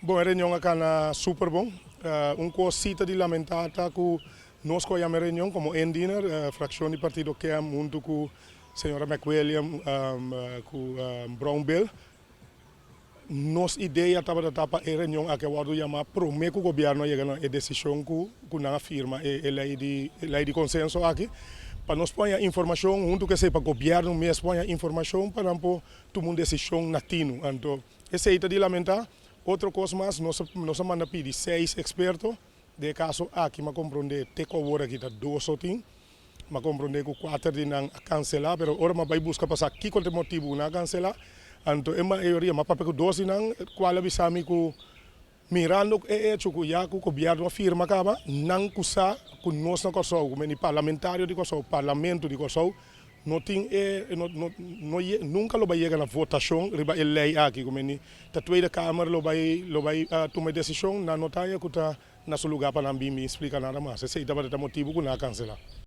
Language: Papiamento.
Bon, e reunion a kana super bon. Un kos si ta di lamentá ta ku nos ku a yama e reunion komo indiener, frakshon di partido KEM huntu ku señora McWilliam ku Brownbill. Nos idea tabata ta pa e reunion aki a wòrdu yamá promé ku gobièrnu a yega na e desishon ku ku nan a firma e lei di e lei di konsenso aki, pa nos por haña informashon huntu ku esei pa gobièrnu mes por haña informashon pa nan por tuma un desishon na tinu. Anto esei ta di lamentá. Otro kos mas, nos a nos a manda pidi seis eksperto, den e kaso aki mi a komprondé te ku awor aki ta dos so tin, mi a komprondé ku kuater di nan a kanselá, pero ora mi a bai buska pa sa kiko ta e motibu ku nan a kanselá, anto e mayoria, mi a papia ku dos di nan, kual a bisa mi ku mirando e echo ku ya ku gobièrnu a firma kaba, nan ku sa ku nos na Kòrsou, ku meni parlamentario di Kòrsou, parlamento di Kòrsou, No tin e, no, no, no ye, nunca lo bay yega na votacion riba e ley aki, cu meni ta Tweede Kamer lo bay, lo bay tuma e decision, nan no ta haña cu ta na su lugar pa nan bin bin splica nada mas. Esey tabata ta motibo cu nan a cancela.